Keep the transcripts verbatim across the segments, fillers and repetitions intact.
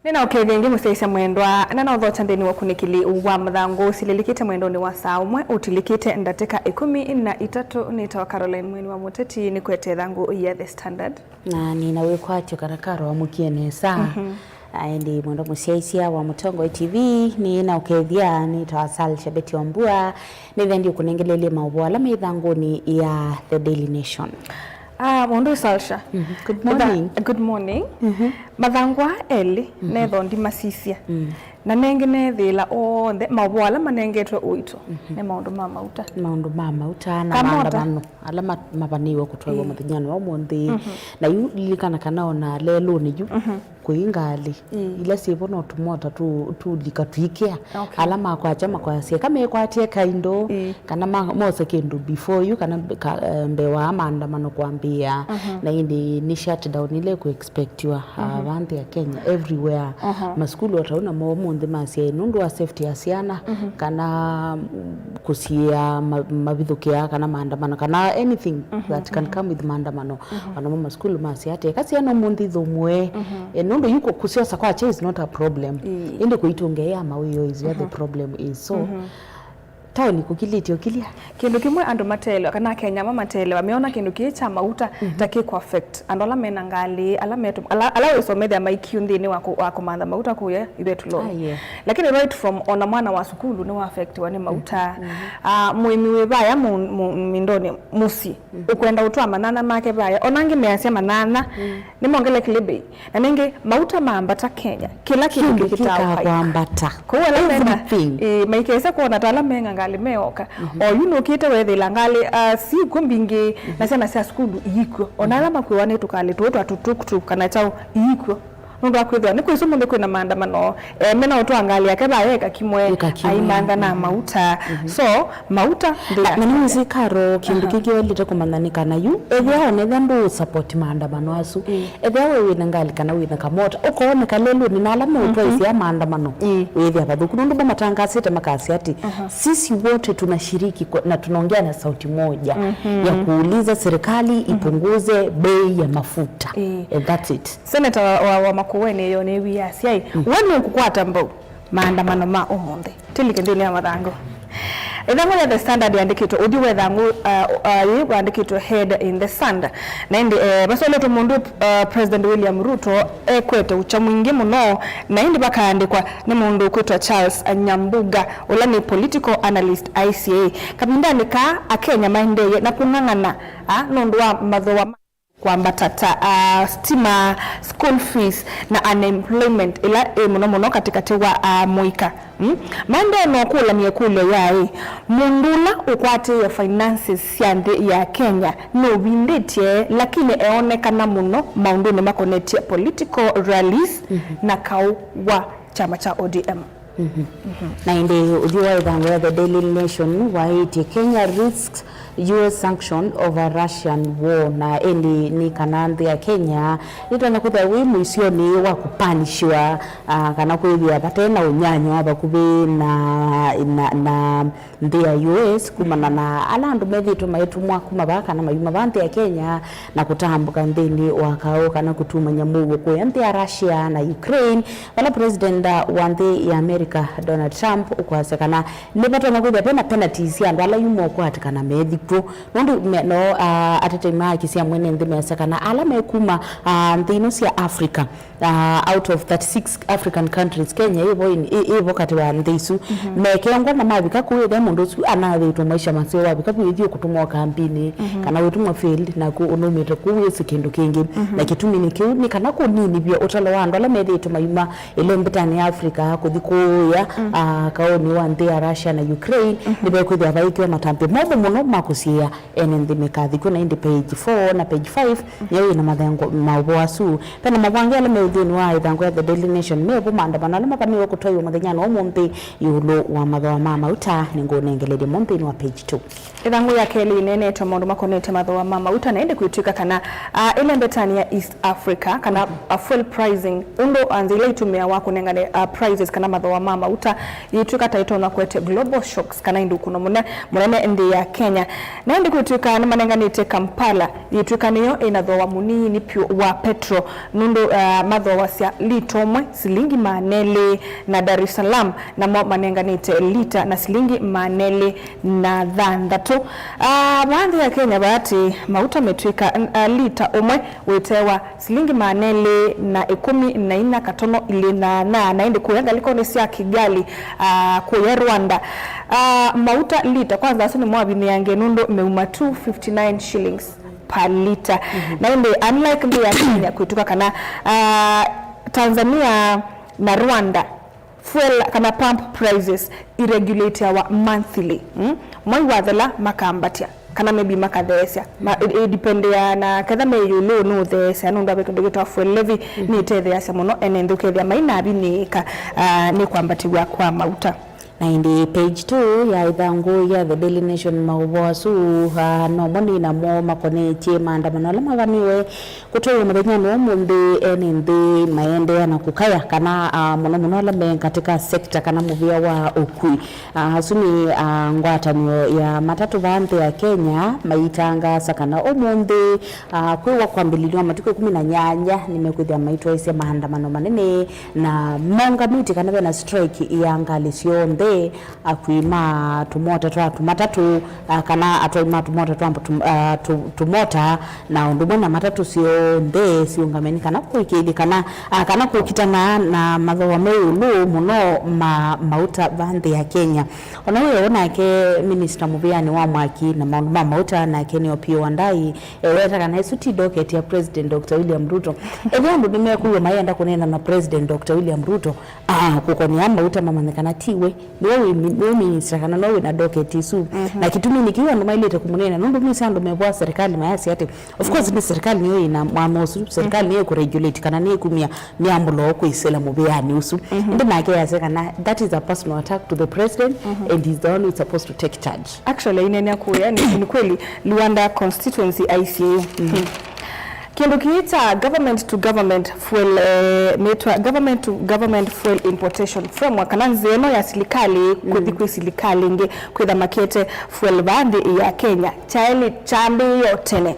Nĩna ũkethya ĩngĩ mũsyaĩĩsya mwendwa, na naũthokya nthĩnĩ wa ũkunĩkĩli wa mathangũ ũsilĩlĩkĩte mwendonĩ wa saa ũmwe ũtilĩkĩte ndatĩka ĩkũmi na itatũ. Nĩtawa Caroline Mweni wa Mũteti, nĩkwete ĩthangũ ya The Standard. Na nĩna wĩkwatyo kana Karo wamũkie nesa. Mhm. Aendi mwendwa mũsyaĩĩsya wa Mũtongoi T V, nĩna ũkethya, nĩtawa Sal Shabeti wa Mbua, nĩthendi ũkũnengelelie maũvoo ala me ĩthangũnĩ ya The Daily Nation. Ah, mũndũ Salsha. Mhm. Good morning. Good morning. Mhm. Mathangũ aa elĩ, mhm, netho ndimasisya. Mm. Na nengĩ nethĩĩla onthe maũvoo ala manengetwe ũito, mhm, nĩ maũndũ ma mauta. Maũndũ ma mauta na maandamano ala ma-, mavanĩiwe kũtwaĩwa, ĩĩ, mũthenyanĩ wa ũmũnthĩ. Mhm. Na yu lilikana kana ona lelũnĩ yu, mhm, kwĩ ngalĩ, ĩĩ, ila syĩvo no tũmota tu-, tũlika tũikĩa. Okay. Ala makwakya makwasya eka mekwatye kaindo, ĩĩ, kana ma-, mose kĩndũ before yu, kana ka-, eh, mbee wa maandamano kwambĩĩa. Mhm. Na ĩndĩ nĩ shutdown ila ĩkũ expectiwa, ah, mhm, va nthĩ ya Kenya everywhere. Aha. Masukulu o tau namo ũmũnthĩ masyaĩ nũndũ wa safety ya syana, mhm, kana, mm, kũsiĩa ma-, mavithũkĩa kana maandamano kana anything, mhm, that can, mhm, come with maandamano. Mhm. Ona mo masukulu masya atĩ eka syana ũmũnthĩ ithũmũe. Mhm. Eh, nũndũ yu kũ-, kũsyosa kwakya is not a problem. Ĩĩ. Ĩndĩ kũitũngĩa mawĩoo is where the, mhm, problem is. So, mhm, taoni kũkilĩtye ũkilya. Kĩndũ kĩmwe andũ mateelewa, kana Akenya amwe mateelewa, meona kĩndũ kĩĩ kya mauta, mhm, ta kĩkũ affect andũ ala mena ngalĩ, ala metu-, ala, ala wĩsomethya maikiu nthĩnĩ wa kũ-, wa kũmantha mauta kũya ivetũlonĩ. Ah, yeah. Lakini right from ona mwana wa sukulu nĩwa affectiwa nĩ mauta. Mhm, mhm. Ah, mũĩmi wĩ vaya mu-, mu-, mindonĩ mũsyĩ, mhm, ũkwenda ũtwaa manyanya make vaya, ona angĩ measya manyanya, mm, nĩmongelekile mbei. Na nĩngĩ, mauta maambata Kenya, kĩla kĩndũ kĩkĩtaa kwambata. Kwoou ala mena, everything, ĩĩ, maikese kwona ta ala menga ngalĩ meoka. Mhm. O yu nũkĩte wethĩla ngalĩ, ah, sikw'o mbingĩ, mhm, na syana sya sukulu iikw'o. Ona, mhm, ala makuĩwa nĩ tũkalĩ tũũ twa tũtuktuk kana kyaũ iikw'o. Nũndũ wa kwĩthĩwa nĩ kwĩsĩ mũndũ kwĩna maandamano, eh, mena ũtwaa ngalĩ yake vaya eka kimwe, eka kimwe, aimantha na, mhm, mauta. Mhm. So, mauta, na, na nĩwĩsĩ Karo, kĩndũ, aha, kĩngĩ waĩlĩte kũmanya nĩ kana yu, ethĩwa onethĩa ndũ support maandamano asu, ĩĩ, ethĩwa we wĩna ngalĩ kana wĩna kamota, ũkooneka lelũnĩ na ala meũtwaĩsya, mhm, maandamano, ĩĩ, wĩthĩa vathũku. Nũndũ bo matangasĩte makasya atĩ, aha, sisi wote tunashiriki kwa-, na tunaongea na sauti moja, mhm, ya kuuliza serikali, mhm, ipunguze bei ya mafuta. Ĩĩ. And that's it. Seneta wa, wa, wa Makueni Eyo nĩwĩasya, mm, we nũkũkwata mbau maandamano ma ũmũnthĩ. Tũlike nthĩnĩ ya mathangũ. Ĩthangũ ya The Standard yandĩkĩtwe ũthyũ wa ĩthangũ, uh, uh, yĩ wandĩkĩtwe head in the sand. Na ĩndĩ, eh, vasoletwe mũndũ, uh, President William Ruto ekwete ũkya mwingĩ mũno, na ĩndĩ vakaandĩkwa nĩ mũndũ ũkwĩtwa Charles Nyambuga, ũla nĩ political analyst I C A. Kavindanĩ kaa, Akenya maendeeye na kũng'ang'ana, ah, nũndũ wa mathooa ma kwambata ta, ah, stima, school fees, na unemployment ĩla ĩ mũno mũno katĩkatĩ wa, ah, mũika. Mm? Maendee na ũkũlany'a ĩkũlyo ya ĩ, mũndũ ũla ũkwatĩĩe finances sya nthĩ ya Kenya nũvindĩtye, lakini eonekana mũno maũndũnĩ makonetye political rallies, mhm, na kaũ wa kyama kya O D M. Mhm. Mhm. Na ĩndĩ ũthyũ wa ĩthangũ ya The Daily Nation waĩtye, Kenya risks U S sanction over Russian war, na ĩndĩ nĩ kana nthĩ ya Kenya nĩtonya kwĩthĩwa wĩ mũisyonĩ wa kũpanishiwa, ah, kana kwĩthĩa vate na ũnyanya wa vakuvĩ na, na, na nthĩ ya U S kumana na ala andũ methĩĩtwe maitũmwa kuma vaa kana mayuma vaa nthĩ ya Kenya na kũtambũka nthĩnĩ wa kaũ kana kũtumany'a mũuo kũya nthĩ ya Russia na Ukraine, vala President wa nthĩ ya America, Donald Trump, ũkwasya kana nĩvatonya kwĩthĩa vena penalties sya andũ ala yu mokwatĩkana methitũ. Nũndũ me-, no, ah, atetei ma haki sya mwene nthĩ measya kana ala mekuma, ah, nthĩ ino sya Africa, ah, out of thirty-six African countries, Kenya ĩvo in-, ĩ-, ĩvo katĩ wa nthĩ isu, mhm, mekengwa na mavika kũu, ethĩa mũndũ ũsu anathĩtwe maisha maseo, wavika vu ĩthiĩ kũtũmwa kambinĩ, mhm, kana wĩtũmwa field, naku ũnaumĩte kũu wĩsĩ kĩndũ kĩngĩ. Mhm. Na kĩtumi nĩ kĩu, nĩ kana kũninĩvya ũtalo wa andũ ala methĩĩtwe mayuma ĩlembetanĩ ya Africa kũthi kũũya, mm, ah, kaũnĩ wa nthĩ ya Russia na Ukraine, mhm, nĩvekwĩthĩwa vaikĩwa matambya momũ mũno ma kũsiĩĩa ene nthĩ mĩkathikũ. Na ĩndĩ page four na page five, mm, nĩyo yĩna mathengo maũvoo asu. Vena mavangĩ ala me nthĩnĩ wa ĩthangũ ya The Daily Nation mevo maandamano ala mavanĩwe kũtwaiwa mũthenyanĩ wa ũmũnthĩ ĩũlũ wa mathooa ma mauta. Nĩngũnengelelye mo nthĩnĩ wa page two. Ĩthangũ ya kelĩ ĩneenete maũndũ makonete mathooa ma mauta, na ĩndĩ kwĩtw'ĩka kana, ah, ĩlembetanĩ ya East Africa, kana, ah, fuel pricing, ũndũ, ah, nzĩa ila itũmĩawa kũnengane, ah, prices kana mathooa ma mauta, yĩtw'ĩka ta ĩtonya kũete global shocks kana ĩndĩ ũkũno mũne-, mũnene nthĩ ya Kenya. Na ĩndĩ kwĩtw'ĩka nĩmanenganĩte Kampala Yĩtw'ĩka nĩyo ĩna thooa mũnini vyũ wa petro, nũndũ, ah, mathooasya lita ũmwe silingi maana elĩ, na Dar es Salaam namo manenganĩte lita na silingi maana elĩ na thanthatũ. Ah, vaa nthĩ ya Kenya vaatĩ, mauta metw'ĩka, ah, lita ũmwe wĩtewa silingi maana elĩ na ĩkũmi na inya katono ilĩ na nyanya, na ĩndĩ kũya ngalĩkonĩ sya Kigali, ah, kũya Rwanda, ah, mauta lita kwanza asu nĩmo avinyĩange nũndũ meuma two fifty-nine shillings per lita. Mhm. Na ĩndĩ unlike nthĩ ya Kenya kwĩtw'ĩka kana, ah, Tanzania na Rwanda, fuel kana pump prices iregulateawa monthly, mm? Mwai wathela makambatya, kana maybe makatheesya. Ma, it, it dependea na ketha me ĩũlũ nũtheesya, nũndũ ve kĩndũ kĩtawa fuel levy, mm, nĩtetheeasya mũno ene nthĩ ũkethĩa mainavinyĩĩka, ah, nĩ kwambatĩw'a kwa mauta. Na ĩndĩ page two ya ĩthangũ ya The Daily Nation, maũvoo asu, ah, nomo nĩ namo makonetye maandamano ala mavaniwe kũtwaĩa mũthenyanĩ wa ũmũnthĩ, ene nthĩ maendeea na kũkaya kana, ah, mũno mũno ala me katika sector kana mũvĩa wa ũkui. Ah, asu nĩ, ah, ngwatanĩo ya matatũ vaa nthĩ ya Kenya maitangaasa kana ũmũnthĩ, ah, kwĩwa kwambĩlĩlyo wa matukũ ĩkũmi na nyanya nĩmekwĩthĩa maitwaĩsye maandamano manene na maũngamĩtye kana vena strike ya ngalĩ syonthe, akui ma tũmota twa tũmatatũ, ah, kana atwai ma tũmota twa tũ-, ah, tũ-, tũmota, na ũndũ ũmwe na matatũ syonthe siũngame nĩ kana kũĩkĩĩthya kana, ah, kana kũkitana na mathooa me ĩũlũ mũno ma mauta vaa nthĩ ya Kenya. Ona wĩoo nake minista mũvĩanĩ wa mwaki na maũndũ ma mauta nake nĩ Opiyo Wandayi, eweta kana ĩsu ti docket ya President Doctor William Ruto. Ethĩwa andũ nĩmekwĩw'a mayenda kũneena na President Doctor William Ruto, ah, kũkonea mauta mamanye kana tiwe nĩwe wĩ mi-, nĩwe minister kana no wĩ na docket isu. Mhm. Na kĩtumi nĩ kĩu andũ mailĩte kũmũneena, nũndũ nĩsĩ andũ mevũa serikali mayasya atĩ, of course, nĩ serikali nĩyo ĩna mwanya ũsu, serikali nĩyo ĩkũregulate kana nĩyo ĩkumya mĩamũlo kwĩsĩla mũvĩanĩ ũsu. Mhm. Ĩndĩ nake yasya kana that is a personal attack to the president, mhm, and he's the one who's supposed to take charge. Actually, inenea kũya nĩ, nĩ kweli Luanda constituency I C A. Mhm. Hmm. Kĩndũ kĩĩ kya government to government fuel, eh, mĩtwa government to government fuel importation framework, kana nzĩa ĩno ya silikalĩ kũthi, mm, kwĩ silikalĩ ĩngĩ kwĩtha makete fuel vaa nthĩ ya Kenya, kyaĩlĩ kyambĩĩe o tene.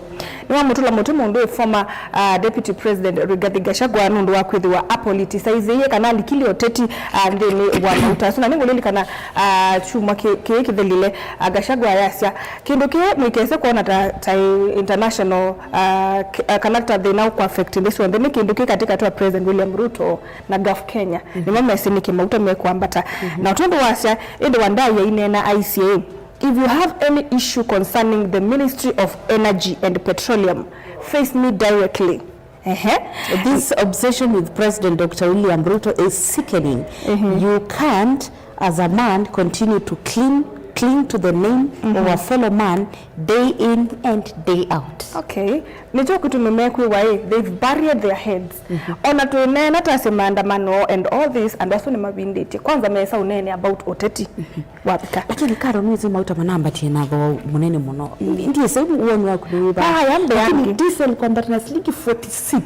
Nĩwamũtũla mũtĩ mũndũ wĩ former, ah, deputy president Rigathi Gachagua nũndũ wa kwĩthĩwa apoliticizĩie kana alikilye ũteti, ah, nthĩnĩ wa mauta asu. Na nĩngũlilikana, ah, kyumwa kĩ-, kĩĩ kĩthelile, ah, Gachagua ayasya, kĩndũ kĩĩ mũikese kwona ta, ta international, ah, k-, ah, kana ta thĩna ũkũ affect nthĩ syonthe. Nĩ kĩndũ kĩ katĩkatĩ wa President William Ruto na Gulf Kenya. Mhm. Nĩmo mesĩ nĩkĩ mauta mekwambata. Mhm. Na tondũ wasya, ĩndĩ Wandayi aineena aisye, "If you have any issue concerning the Ministry of Energy and Petroleum, face me directly." Ehe. This obsession with President Doctor William Ruto is sickening. Mhm. You can't, as a man, continue to cling, cling to the name, mhm, of a fellow man day in and day out. Okay. Nĩkyo kĩtumi mekwĩwa ĩ, they've buried their heads. Mhm. Ona twĩneena tasya maandamano and all this, andũ asu nĩmavindĩtye. Kwanza mesa ũneene about ũteti. Mhm. Wavika. Lakini Karo, nĩwĩsĩ mauta manambatie na thooa mũnene mũno. Mm. Ndiĩsĩ woni waku nĩ wĩva. Paya mbeange. Lakini diesel kwambata na silingi forty-six.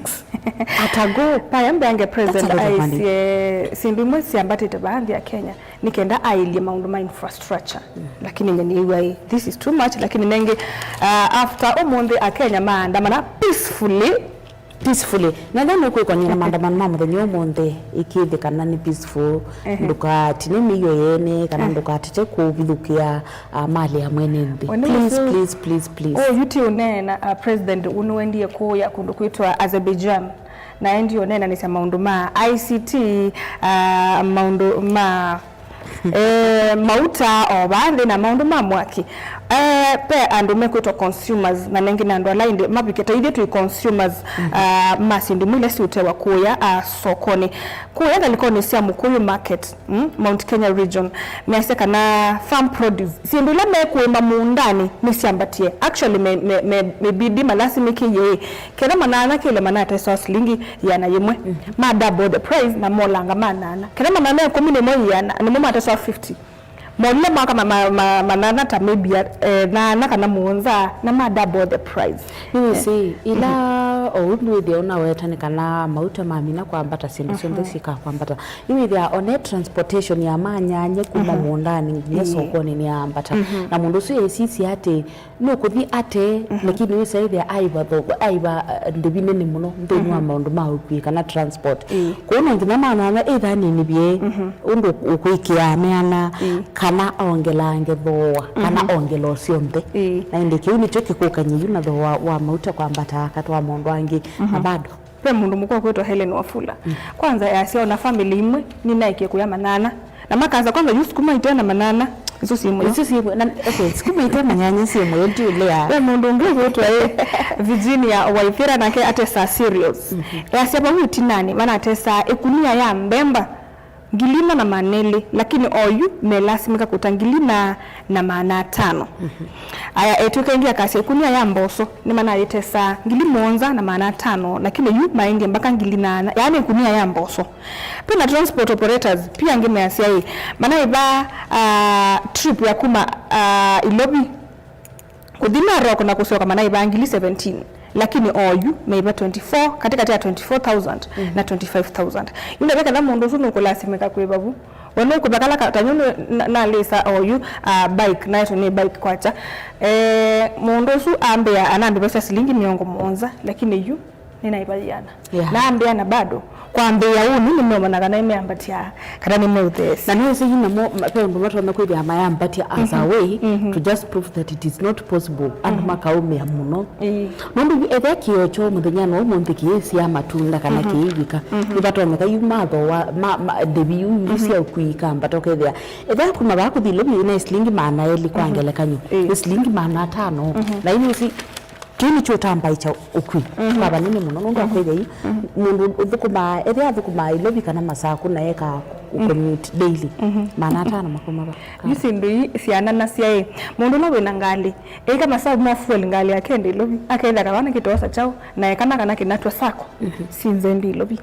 Atago. Paya mbeange President aisye syĩndũ imwe syambatĩte vaa nthĩ ya Kenya nĩ kenda aĩlye maũndũ ma infrastructure. Mm. Lakini nye nĩw'a ĩ, this is too much, lakini nengĩ, uh, after ũmũnthĩ Akenya maandamana peacefully, peacefully. Na ethĩwa nũkwĩkony'a na maandamano ma mũthenya ũmũnthĩ, ĩkĩĩthye kana nĩ peaceful. Ehe. Ndũkatine mĩio yeene, kana, eh, ndũkatete kũvithũkĩa, ah, mali ya mwene nthĩ. Please, please, please, please. Ũyu ti ũneena, ah, president ũnũendie kũya kũndũ kwĩtwa Azerbaijan. Na endi ũneenanĩsya maũndũ ma I C T, ah, maũndũ ma Eh, mauta o vaa nthĩ na maũndũ ma mwaki. Eh, pe andũ mekwĩtwa consumers, na nengĩ na andũ ala ĩndĩ mavikĩte, ithyĩ twĩ consumers, mhm, ah, ma syĩndũ imwe ila siũtewa kũya, ah, sokonĩ. Kũya ngalĩkonĩ sya Mukuyu Market, mm, Mount Kenya region, measya kana farm produce, syĩndũ ila mekũĩma mũũndanĩ nĩsyambatie. Actually, me, me, me, mebidi malasimĩkĩie ĩ, ketha manana kĩle manateswa silingi ĩana yĩmwe, mhm, ma double the price na molanga manana. Ketha manana ĩkũmi nĩmo ĩana, nĩmo mateswa fifty. Molile mwaka ma, ma, ma, manana ta maybe, eh, nana kana mũonza, na ma double the price. Nĩwĩsĩ, eh, ila, mhm, Ũu nĩwĩthĩa ũnaweta nĩ kana mauta mamina kwambata, syĩndũ syonthe syĩkaa kwambata. Nĩwĩthĩa one transportation ya manyanya kuma mũũndanĩ nginya sokonĩ nĩyambata. Na mũndũ ũsu esisya atĩ nũkũthi ate, lakini wĩsa ĩthĩa aiva tho-, aiva, eh, ndĩvi nene mũno nthĩnĩ wa maũndũ ma ũkui kana transport. Kũu no nginya manyanya ĩtha ninivye ũndũ ũkwĩkĩaa meana kana ongelange thooa kana ongela o syonthe. Na ĩndĩ kĩu nĩkyo kĩkũkany'a yu na thooa wa mauta kwambata katwa maũndũ angĩ na bado. Ve mũndũ mũka ũkwĩtwa Helen Wafula. Kwanza yasya ona family imwe ninaekie kũya manyanya. Na makanza kwanza yu sukuma ite na manyanya. Isu simwe. Isu simwe. Na, okay, sukuma ite na nyanya simwe, ndiũlea. Ve mũndũ ũngĩ ũkwĩtwa ĩ Virginia Waithira nake atesa cereals. Yasya vau ũtinani manatesa ĩkunia ya mbemba ngili ina na maana elĩ, lakini oyu melasimika kũta ngili ina na maana atano. Aya, etw'ĩka ĩngĩ akasya ĩkunia ya mboso nĩmanayĩtesaa ngili mũonza na maana atano, lakini yu maendie mbaka ngili nana, yaani ĩkunia ya mboso. Pena transport operators pia angĩ measya ĩ, manaĩva, ah, trip ya kuma, ah, Ilovi kũthi Narok na kũsyoka manaĩva ngili seventeen, lakini oyu maiva twenty-four, katikati ya twenty-four thousand na twenty-five thousand. Yu ndavya kana mũndũ ũsu nũkũlasimĩka kwĩva vu. We nũkũva kala ka-, ta yu nĩ-, na-, nalĩsa oyu, ah, bike, naetwe nĩ bike kwakya. Eh, mũndũ ũsu ambĩa anambĩvasya silingi mĩongo mũonza, lakini yu nĩnaĩva yĩana. Yeah. Na ambĩa na bado kwambĩĩa ũnĩ nĩmeũmanya kana nĩmeambatya kana nĩmeũtheesya. Na nĩwĩsĩ yu namo ma-, ve ũndũ matonya kwĩthĩa mayambatya as a way to just prove that it is not possible. Andũ makaũmĩa mũno. Ĩĩ. Nũndũ yu ethĩa kĩoo kyoo mũthenya no ũmũnthĩ kĩĩsya matunda kana kĩivika. Nĩvatonyeka yu mathooa ma, ma, ndĩvi yu, yu sya ũkui ikambata ũkethĩa. Ethĩa kuma vaa kũthi Ilovi na silingi maana elĩ kwa ngelekany'o. Ĩĩ. Nĩ silingi maana atano. Na yu nĩwĩsĩ Kĩu nĩkyo ũtambaĩkya ũkui. Kwa vanene mũno, nũndũ wa kwĩthĩa yu, mũndũ ũthũkũmaa, ethĩa athũkũmaa Ilovi kana Masaku na eka commute daily, maana atano makoma va? Yu syĩndũ ii syananasya ĩ, mũndũ ũla wĩna ngalĩ, eika Masaku ma fuel ngalĩ yake ende Ilovi, akethĩa kavana kĩtosa kyaũ, na ekana kana kĩnatw'a sacco, si nzendi Ilovi.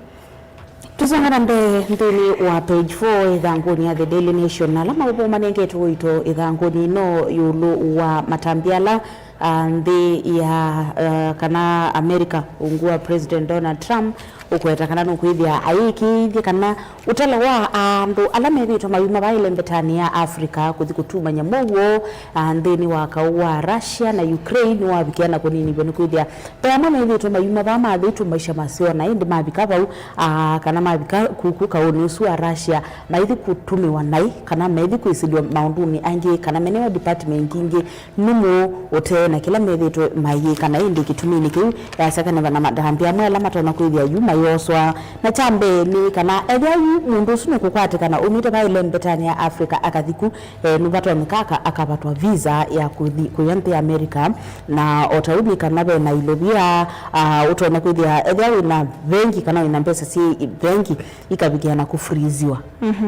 Tũsonga na mbee nthĩnĩ wa page four ĩthangũnĩ ya The Daily Nation, ala maũvoo manengetwe ũito ĩthangũnĩ ĩno ĩũlũ wa matambya ala, ah, nthĩ ya, ah, kana America, ungu wa President Donald Trump, ũkweta kana nũkwĩthĩa ayĩkĩĩthye kana ũtalo wa andũ ala methĩĩtwe mayuma vaa ĩlembetanĩ ya Africa kũthi kũtumany'a mũuo, ah, nthĩnĩ wa kaũ wa Russia na Ukraine nĩwavikĩa na kũninĩw'a, nĩkwĩthĩa ve amwe methĩĩtwe mayuma vaa mathĩtwe maisha maseo, na ĩndĩ mavika vau, aa, kana mavika kuku kaũnĩ ũsu wa Russia, maithi kũtũmĩwa naĩ, kana maithi kwĩsĩlw'a maũndũnĩ angĩ, kana meneo department ingĩ, nũmũ ũtee na kĩla methĩĩtwe mayĩka. Na ĩndĩ kĩtuminĩ kĩu, yasya kana ve na matambya amwe ala matonya kwĩthĩa yu mayoswa. Na kya mbee nĩ kana ethĩa yu mũndũ ũsu nũkũkwatĩkana umĩte vaa ĩlembetanĩ ya Africa akathi ku, eh, nĩvatonyeka aka-, akavatwa visa ya kũthi kũya nthĩ ya America, na o ta ũu nĩ kana ve na ilovia, ah, ũtonya kwĩthĩa ethĩa wĩ na vengi kana wĩ na mbesa syĩ vengi ikavikĩa na kũfriziwa.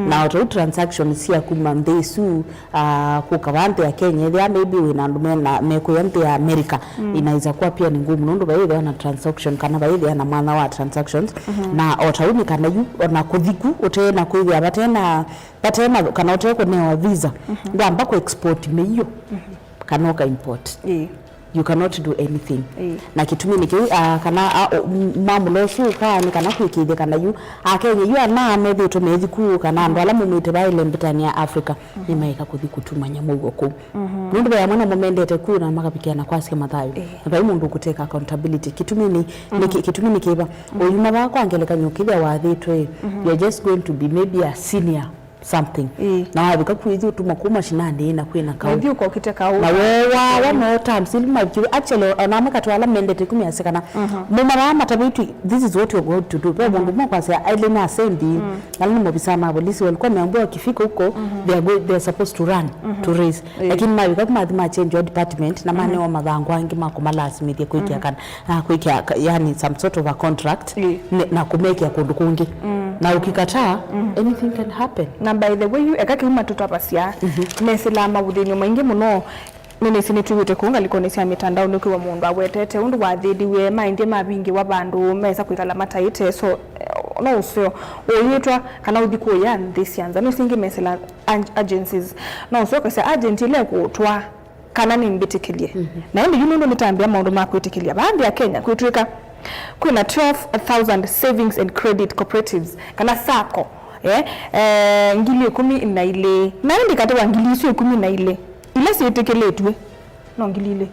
Na o ta ũu transaction sya kuma nthĩ isu, ah, kũka vaa nthĩ ya Kenya, ethĩa maybe wĩ na andũ mena, mekũya nthĩ ya America, inaweza kuwa pia ni ngumu, nũndũ vaĩthĩwa na transaction kana vaĩthĩa na mwanya wa transactions. Na o ta ũu nĩ kana yu ona kũthi ku ũtee na kwĩthĩa vate na Vate na, kana ũte kũnewa visa, ndwamba kũ export mĩio, kana ũka import. Ĩĩ. You cannot do anything. Ĩĩ. Na kĩtumi nĩ kĩu, ah, kana, ah, o, m-, mamũla ũsu ũkaa nĩ kana kwĩkĩĩthya kana yu, Akenya yu ana methĩtwe methi ku, kana andũ ala maumĩte vaa ĩlembetanĩ ya Africa, nĩmaeka kũthi kũtumany'a mũuo kũu. Nũndũ ve amwe namo mendete ku na makavikĩa na kwasya mathayũ. Ĩĩ. Na vai mũndũ ũkũteka accountability. Kĩtumi nĩ, nĩ kĩ-, kĩtumi nĩ kĩva? Ũyuma vaa kwa ngelekany'o ũkĩthĩa wathĩtwe, you're just going to be maybe a senior something. Ĩĩ. Na wavika ku ithi ũtuma kuma mashinani na kwĩna kau. Na ithi ũkokite kau. Na wewa, wa no terms, ili mavikiwe. Actually, ona amwe katwa ala mendete kumya se kana, muma vaa matavĩtwe, this is what you're going to do. Ve mũndũ mwa kwasya, aile na sendi, ala nĩ mobisa ma polisi, walikuwa wameambiwa wakifika huko, they are going, they are supposed to run to raise. Ĩĩ. Lakini mavika kuma athi ma change your department, na manewa mathangu angĩ ma kũmalasimithia kwĩkia kana, ah, kwĩkia ka-, yani some sort of a contract, ĩĩ, ne-, na kũmekĩa kũndũ kũngĩ. Na ũkikataa, anything can happen. Na by the way, yu eka kĩu matũtavasya, mesĩlaa mavũthĩnyo maingĩ mũno. Nĩnĩsĩ nĩtwĩw'ĩte kũu ngalĩkonĩ sya mĩtandao nũkwĩwa mũndũ awetete ũndũ wathĩniwe, maendie mavingĩwa vandũ mesa kwĩkala mataĩte, so, eh, no ũseo ũyĩtwa kana ũthi kũya nthĩ sya nza. Nĩsingĩ mesĩla ag-, agencies. No ũseo kasya agent ĩla ĩkũũtwaa kana nĩmbĩtĩkĩlye. Na ĩndĩ yu nũndũ nĩtambĩa maũndũ ma kwĩtĩkĩlya. Vaa nthĩ ya Kenya kwĩtw'ĩka Kwĩna twelve thousand savings and credit cooperatives, kana sacco, eh, eh, ngili ĩkũmi na ilĩ. Na ĩndĩ katĩ wa ngili isu ĩkũmi na ilĩ, ila syĩtĩkĩlĩtw'e, no ngili ilĩ.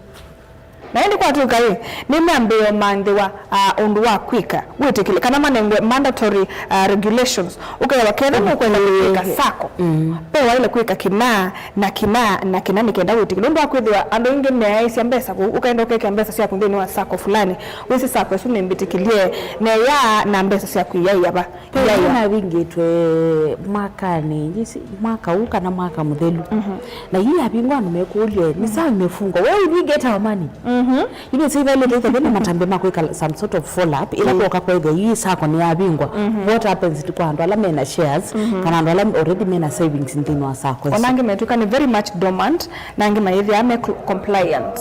Na ĩndĩ kwatw'ĩka ĩ, nĩmambĩĩe ũmanthĩwa, ah, ũndũ wa kwĩka, wĩtĩkĩle, kana manengwe mandatory, ah, regulations, ũkethĩwa kethĩwa nũkwenda kwĩka sacco, mm, ve waĩle kwĩka kĩna na kĩna na kĩna nĩ kenda wĩtĩkĩle. Nũndũ wa kwĩthĩwa andũ aingĩ meaĩsya mbesa kũu, ũkaenda ũkekĩa mbesa syaku nthĩnĩ wa sacco fulani, wĩsĩ sacco ĩsu nĩmbĩtĩkĩlye, neya na mbesa syaku iyaĩa va? Ve ĩla navingĩtwe mwakanĩ, yĩsĩ, mwaka ũũ kana mwaka mũthelu. Mhm. Na yu yavingwa andũ mekũlya, "Ni sawa imefungwa. Where will we get our money?" Mhm. Yu nĩsĩ ivailĩte ĩthe vena matambya ma kwĩka some sort of follow up, ĩla kwoka kwethĩa yu sacco nĩyavingwa. Mhm. What happens to kwa andũ ala mena shares, kana andũ ala already mena savings nthĩnĩ wa sacco isu? Ona angĩ metw'ĩka nĩ very much dormant, na angĩ mayĩthĩa me cl-, compliant.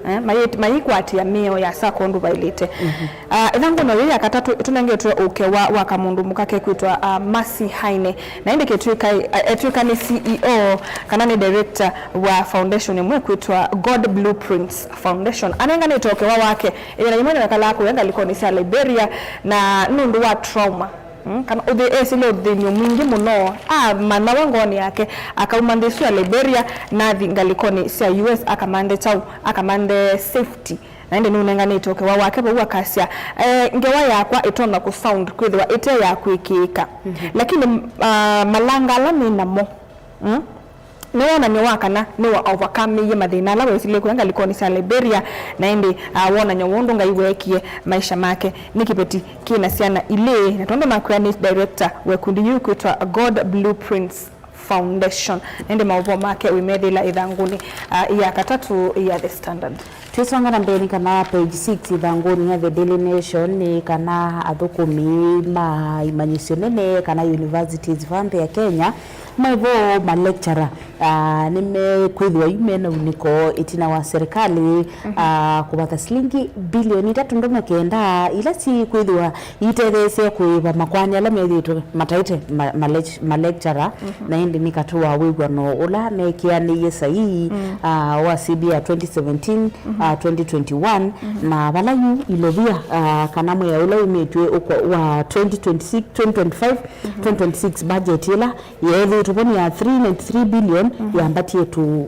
Eh, mayĩ-, mayĩkwatĩa mĩao ya sacco ũndũ vailĩte. Mhm. Ah, ĩthangũnĩ yĩĩ ya katatũ, ĩtũnengetwe ũkĩa wa, wa kamũndũ mũka kekwĩtwa, ah, Mercy Haine. Na ĩndĩ ketw'ĩka, ah, etw'ĩka nĩ C E O, kana nĩ director wa foundation ĩmwe ĩkwĩtwa God Blueprints Foundation. Anenganĩte ũkĩa wake ĩvinda yĩmwe nĩwekalaa kũya ngalĩkonĩ sya Liberia, na nũndũ wa trauma, mm, kana ũthĩ-, esĩle ũthĩny'o mwingĩ mũno, amanyawa ngoonĩ yake, akauma nthĩ ĩsu ya Liberia, nathi ngalĩkonĩ sya U S, akamanthe kyaũ, akamanthe safety. Na ĩndĩ nũnenganĩte ũkĩa wake vau akasya, eh, ngewa yakwa ĩtonya kũ sound kwĩthĩwa ĩte ya kwĩkĩĩka. Mhm. Lakini, ah, malanga ala nĩ namo, mm, nĩ wonany'o wa kana nĩ wa overcome-ĩie mathĩna ala wesilye kũya ngalĩkonĩ sya Liberia, na ĩndĩ, ah, wonany'o wa ũndũ Ngai weekie maisha make. Nĩ kĩveti kĩ na syana ilĩ, na tondũ nakwĩa nĩ director wa ĩkundi yĩu kwĩtwa God Blueprints Foundation. Na ĩndĩ maũvoo make wĩmethĩĩla ĩthangũnĩ, ah, ya katatũ ya The Standard. Twĩsonga na mbee nĩ kana page six ĩthangũnĩ ya The Daily Nation nĩ kana athũkũmi ma imanyĩsyo nene kana universities va nthĩ ya Kenya maivo ma lecturer, ah, nĩmekwĩthĩwa yu mena unĩko ĩtina wa serikali, mhm, ah, kũvatha silingi bilioni itatũ ndomo kenda ila sikwĩthĩwa itetheesye kũĩva makoani ala methĩĩtwe mataĩte ma, ma lec-, ma lecturer, mhm, na ĩndĩ nĩ katĩ wa wĩw'ano ũla meekĩanĩie saii, mm, ah, wa C B A twenty seventeen, mhm, ah, twenty twenty-one, mhm, na vala yu ilovia, ah, kana mwĩa ũla umĩtw'e ũkwa-, wa twenty twenty-six, twenty twenty-five, mhm, twenty twenty-six budget ĩla yeethĩĩtwe vo nĩ ya three ninety-three billion, mhm, yambatie to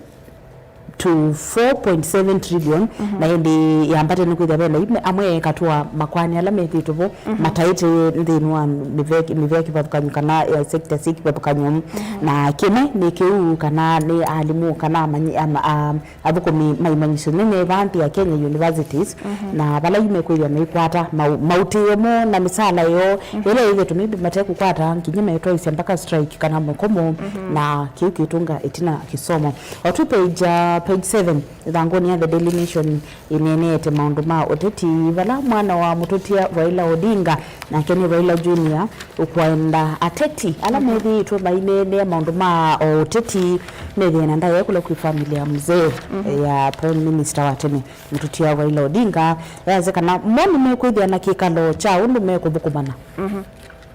to four point seven trillion, mhm, na ĩndĩ yambate nĩ kwĩthĩa vena ime-, amwe katĩ wa makoani ala methĩĩtwe vo, mhm, mataĩte nthĩnĩ wa mĩvea, mĩvea kĩvathũkany'o kana, eh, sector syĩ kĩvathũkany'o. Mhm. Na kĩmwe nĩ kĩu kana nĩ alimũ kana amanyi-, ama-, a-, athũkũmi ma imanyĩsyo nene va nthĩ ya Kenya universities, mhm, na vala yu mekwĩthĩa maikwata mau-, mautĩĩo moo na mĩsaala yoo, mhm, ĩla ĩthĩtwe maybe matekũkwata nginya metwaĩsya mpaka strike kana mũkomo, mhm, na kĩu kĩtũnga ĩtina kĩsomo. O tu page, uh, page seven, ĩthangũnĩ ya The Daily Nation ĩneeneete maũndũ ma ũteti, vala mwana wa mũtũtia Raila Odinga, nake nĩ Raila Junior, ũkwenda ateti ala, mhm, methĩĩtwe maineenea maũndũ ma o ũteti methĩe na ndaĩa kũla kwĩ family ya mzee, mhm, ya Prime Minister wa tene, mũtũtia Raila Odinga. Easya kana mo nĩmekwĩthĩa na kĩkalo kya ũndũ mekũthũkũmana. Mhm.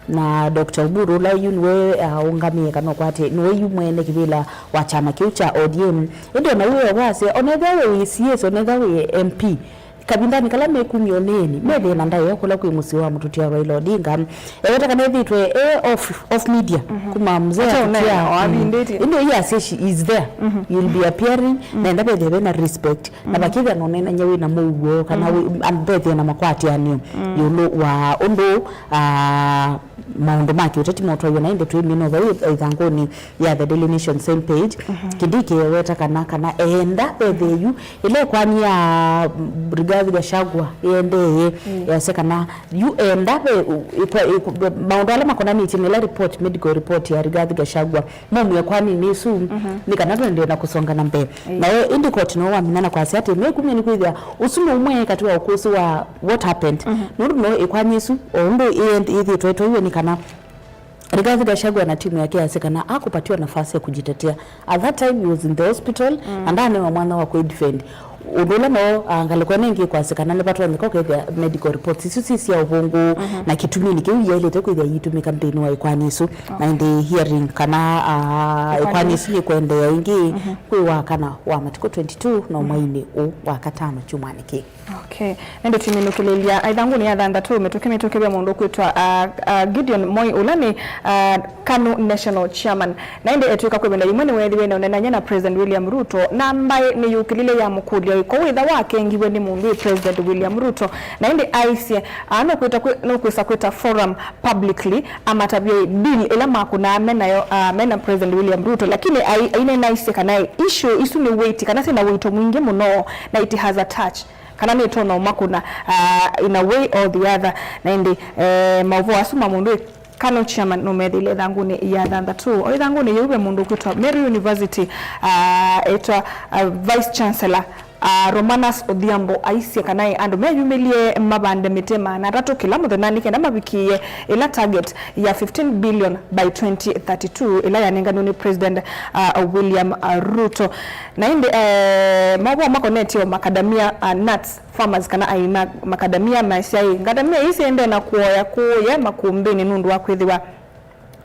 Na Doctor Oburu, ũla yu nĩwe, ah, ũngamĩe kana ũkwatĩe, nĩwe yu mwene kĩvĩla wa kyama kĩu kya O D M. Ĩndĩ ona wĩ o wasya, ona ethĩwa wĩ C S, ona ethĩwa wĩ M P, kavindanĩ kala mekumya ũneeni, methĩe na ndaĩa kũla kwĩ mũsyĩ wa mũtũtia Raila Odinga. Eweta kana ethĩĩtwe e off, off media, mhm, kuma mzee ata ũneena, atũtia, o, mm, avindĩtye. Ĩndĩ ĩyasya she is there. Mhm. You'll be appearing, mhm, na enda vethĩe vena respect. Na, mhm, vakĩthĩa na ũneenany'a wĩ na mũuo, kana, mhm, wĩ, am-, vethĩe na makwatĩanĩo, mm, ĩũlũ wa ũndũ, ah, maũndũ ma kĩũteti motwaiwe na ĩndĩ twĩmina vau ĩthangũnĩ ya The Daily Nation same page. Mhm. Kindiki eweta kana, kana enda vethĩe yu ĩla ĩkoani ya, mm, Rigathi Gachagua ĩendee, mm, yasya kana yu enda ve, ĩkwa-, ĩkwa-, maũndũ ala makonanĩtye na ĩla report, medical report ya Rigathi Gachagua, maumie ĩkoaninĩ ĩsu, mhm, nĩ kana tũendee na kũsonga na mbee. Ĩĩ. Na we, ĩndĩ koti no wamina na kwasya atĩ mekumya nĩ kwĩthĩa ũsu nĩ ũmwe katĩ wa ũkũsĩ wa what happened. Mhm. Nũndũ no ĩkoani ĩsu, o ũndũ ĩend-, ĩthĩtwe ĩtwaiwe nĩ kana Rigathi Gachagua na timu yake yasya kana akupatiwa nafasi ya kujitetea. At that time he was in the hospital, mm, na ndaanewa mwanya wa kwĩdefend. Ũndũ ũla no, ah, ngalĩko ĩno ĩngĩ kwasya kana nĩvatonyeka ũkethĩa medical reports isu si sya ũvũngũ, mhm, na kĩtuminĩ kĩu yaĩlĩte kwĩthĩa yitũmĩka nthĩnĩ wa ĩkoani ĩsu. Okay. Na ĩndĩ hearing kana, ah, ĩkoani ĩsu yĩkwendeea ĩngĩ, mhm, kwĩ wa kana wa matukũ twenty-two no, mhm, mwainĩ ũũ wa katano kyumwanĩ kĩĩ. Okay. Na ĩndĩ tũiminũkĩlĩlya ĩthangũnĩ ya thanthatũ, mĩtũkĩ mĩtũkĩ ve mũndũ ũkwĩtwa, ah, ah, Gideon Moi, ũla nĩ, ah, KANU National Chairman. Na ĩndĩ etw'ĩka kwĩ ĩvinda yĩmwe nĩweethĩiwe nĩũneenany'a na President William Ruto, na mbaĩ nĩyũkĩlile yamũkũlya ĩko wĩtha wakengiwe nĩ mũndũ wĩ President William Ruto. Na ĩndĩ aisye, ah, nũkwĩta kwĩ-, nũkwĩsa kwĩta forum publicly, amatavye deal ĩla makũnaa me nayo, ah, me na President William Ruto, lakini ai-, aineena aisye kana issue isu nĩ weight, kana syĩ na ũito mwingĩ mũno, na it has a touch, kana nĩtonya ũmakũna, ah, in a way or the other. Na ĩndĩ, eh, maũvoo asu ma mũndũ wĩ KANU chairman nũmethĩile ĩthangũnĩ ya thanthatũ. O ĩthangũnĩ yĩu ve mũndũ ũkwĩtwa Meru University, ah, etwa, ah, Vice Chancellor, ah, Romanus Odhiambo aisye kana ĩ andũ meyumĩlye mavande mĩtĩ maana atatũ kĩla mũthenya nĩ kenda mavikĩĩe ĩla target ya fifteen billion by twenty thirty-two ĩla yanenganiwe nĩ President, ah, William, ah, Ruto. Na ĩndĩ, eh, maũvoo makonetye o macadamia, ah, nuts farmers kana aĩmi ma macadamia maisye ĩ, macadamia ii siendee na kũoya kũũye makumbĩnĩ nũndũ wa kwĩthĩwa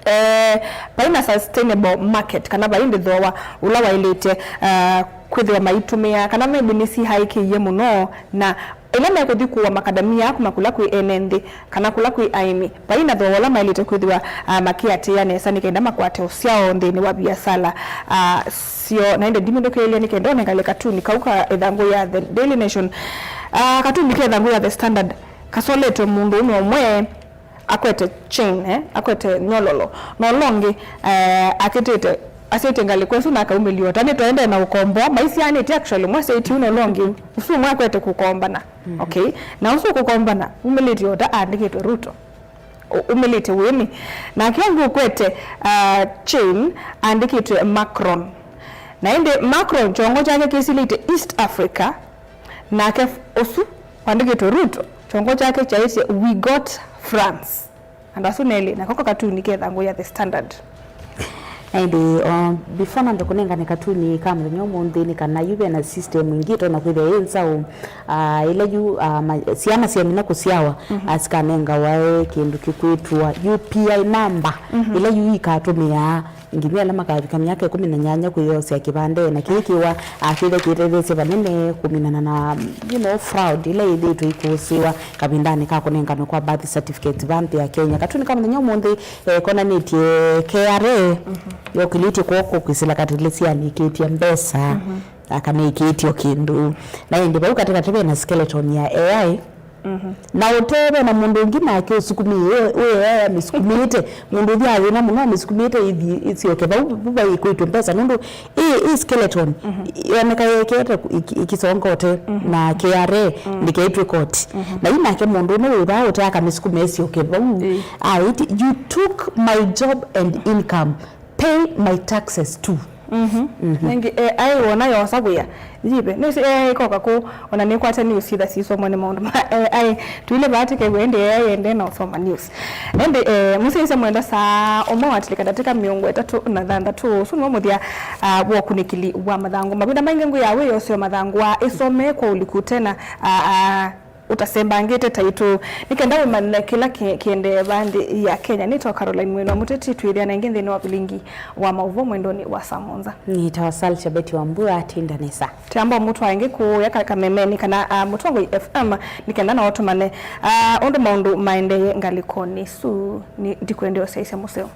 eh, vai na sustainable market, kana vai nthĩ thooa ũla waĩlĩte, ah, kwĩthĩwa maitũmĩa, kana maybe nĩsihaĩkĩie mũno, na ĩla mekũthi kũa macadamia kuma kũla kwĩ ene nthĩ, kana kũla kwĩ aĩmi, vai na thooa ũla maĩlĩte kwĩthĩwa, ah, makĩatĩĩa nesa nĩ kenda makwate ũsyao nthĩnĩ wa viasala, ah, syoo. Na ĩndĩ ndimĩndũkĩlĩlya nĩ kenda ũnengane katuni kau ka ĩthangũ ya The Daily Nation. Ah, katuni ka ĩthangũ ya The Standard kasoletwe mũndũũme ũmwe akwete chain, eh, akwete nyololo. Na ũla ũngĩ, eh, akĩtĩte, asyaĩtye ngalĩko ĩsu na akaumĩlya ota. Nĩtwaendee na ũkomboa, maisyaanĩtye actually, ũmwe asyaĩtye ũu na ũla ũngĩ ũu. Ũsu ũmwe akwete kũkombana. Mhm. Okay? Na ũsu ũkũkombana, umĩlĩtye ota aandĩkĩtwe Ruto. Ũ-, umĩlĩtye wĩnĩ. Nake ũngĩ ũkwete, ah, chain aandĩkĩtwe Macron. Na ĩndĩ Macron kyongo kyake kĩsilĩte East Africa, nake ũsu wandĩkĩtwe Ruto, kyongo kyake kyaĩtye, "We got France." Andũ asu nelĩ, nako ka katuni ke ĩthangũ ya The Standard. Na ĩndĩ, o, before nambe kũnengane katuni ka mũthenya ũmũnthĩ, nĩ kana yu ve na system ĩngĩ ĩtonya kwĩthĩa yĩ nzaũ, ah, ĩla yu, ah, ma-, syana syamina kũsyawa, mhm, ah, sikanengawa kĩndũ kĩkwĩtwa U P I number, mhm, ĩla yu ikatũmĩaa nginya ala makavika myaka ĩkũmi na nyanya kwĩyosea kĩvandĩ, na kĩĩ kĩwa, ah, kĩthĩa kĩtetheesye vanene kũminana na, you know, fraud ila ĩthĩĩtwe ikũsĩwa kavindanĩ ka kũnenganwa kwa birth certificate va nthĩ ya Kenya. Katuni ka mũthenya ũmũnthĩ, eh, konanĩtye K R A, mhm, yokĩlĩtye kw'oko kwĩsĩla katĩlĩ sianĩkĩtye mbesa, mhm, na kana ĩkĩtye o kĩndũ. Na ĩndĩ vau katĩkatĩ ve na skeleton ya A I, mhm, na ũtee ve na mũndũ ũngĩ nake ũsukumĩĩe, wĩ A I amĩsukumĩĩte, mũndũ ũthi athĩna mũno amĩsukumĩĩte ĩthi ĩsyoke vau, vau vaikwĩtwe mbesa, nũndũ ĩ, ĩ skeleton, mhm, yoneka yekete ĩkĩsonga ũte, mhm, na K R A, mm, ndĩkaitw'e koti. Mhm. Na yu nake mũndũ ũmwe wĩ vaa ũte akamĩsukuma ĩsyoke vau. Ĩ. Aĩtye, "You took my job and income. Pay my taxes too." Mhm. Mhm. Nĩngĩ, eh, A I wona yosa wĩa. Yive, nĩsĩ A I ĩkoka kũ, ona nĩkwate news itha sisomwa nĩ maũndũ ma A I. Tuile vaa tũkew'a ĩndĩ A I ĩendee na ũsoma news. Ĩndĩ, eh, mũsyaĩĩsya mwenda saa ũmwe watĩlĩka ndatĩka mĩongo ĩtatũ na thanthatũ, ũsu nĩw'o mũthya, ah, wa ũkunĩkĩli wa mathangũ. Mavinda maingĩ ngwĩaa wĩyoseo mathangũ aa ĩsomee kwa ũliku tena, ah, ah, ũtasembangĩte taitũ, nĩ kenda wĩmanyĩle kĩla kĩ-, kĩendee vaa nthĩ ya Kenya. Nĩtawa Caroline Mwĩnwa Mũteti, twĩthĩana ĩngĩ nthĩnĩ wa vilingi wa maũvoo mwendonĩ wa saa mũonza. Nĩtawa Salcha Betty Wambua, tinda nesa. Tĩamba ũmũtwaa ĩngĩ kũũya ka-, kamemenĩ kana, ah, Mũtongoi F M, nĩ kenda nao tũmanye, ah, ũndũ maũndũ maendee ngalĩkonĩ ĩsu. Nĩ ndikwendea ũsyaĩĩsya mũseo.